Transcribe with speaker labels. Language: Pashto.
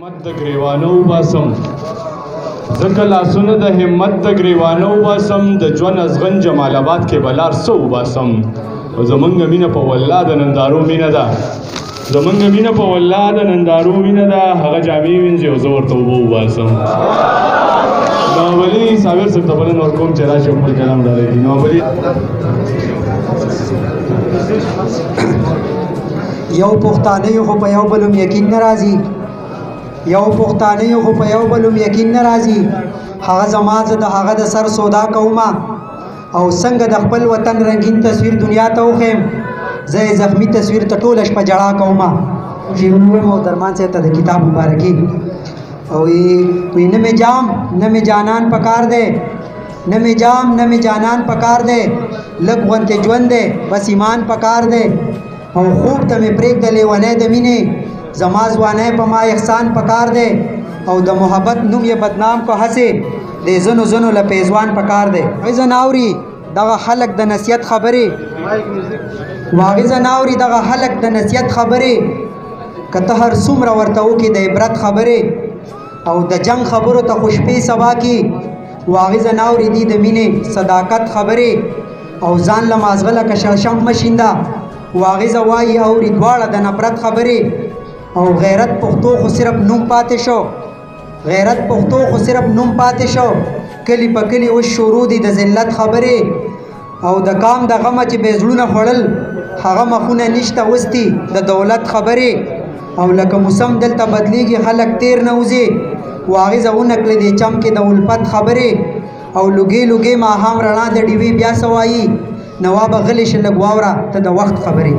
Speaker 1: همت د ګریوانو وباسم، ځکه لاسونه د همت د ګریوانو وباسم، د ژوند ازغن جمال آباد کې بلار څه وباسم. زمونږ مینه په والله د نندارو مینه ده، زمونږ مینه په والله د نندارو مینه ده، هغه جامې وینځي او زه ورته اوبه وباسم. نواب ولي صابر صاحب ته بلنه ورکوم چې راشي خپل کلام ډالۍ کړي. نواب ولي.
Speaker 2: یو پښتانه یو خو په یو بل هم یقین نه راځي، یو پښتانه یو خو په یو بل هم یقین نه راځي. هغه زما زه د هغه د سر سودا کومه، او څنګه د خپل وطن رنګین تصویر دنیا ته وښیم، زه یې زخمي تصویر ته ټوله شپه ژړا کومه. شعرونه وایم او درمان صاحب ته د کتاب مبارکي. او وی نه مې جام نه مې جانان پکار دی، نه مې جام نه مې جانان پکار دی، لږ غونتې ژوند دی بس ایمان پکار دی. او خوب ته مې پرېږده لیونی د مینې، زما ځوانۍ په ما احسان پکار دی. او د محبت نوم یې بدنام کو هسې د زنو زنو له پیزوان پکار دی. واغزه ناوري دغه خلک د نصیحت خبرې، واغزه ناوري دغه خلک د نصیحت خبرې، که ته هر څومره ورته وکړې د عبرت خبرې، او د جنگ خبرو ته خوشپې سبا کی. واغزه ناوري دي د مینې صداقت خبرې، او ځان له مازغه لکه شړشم مه شینده. واغزه وایي اوري دواړه د نفرت خبرې. او غیرت پښتو خو صرف نوم پاتې شو، غیرت پښتو خو صرف نوم پاتې شو، کلی په کلی اوس شروع دي د ذلت خبرې. او د کام د غمه چې بې زړونه خوړل، هغه مخونه نشته اوس دي د دولت خبرې. او لکه موسم دلته بدلیږي خلک تیر نه وځي، واغزه ونه کړې دې چم کې د الفت خبرې. او لوګې لوګې ماښام رڼا د ډیوې بیا څه وایي، نوابه غلی شه لږ واوره ته د وخت خبرې.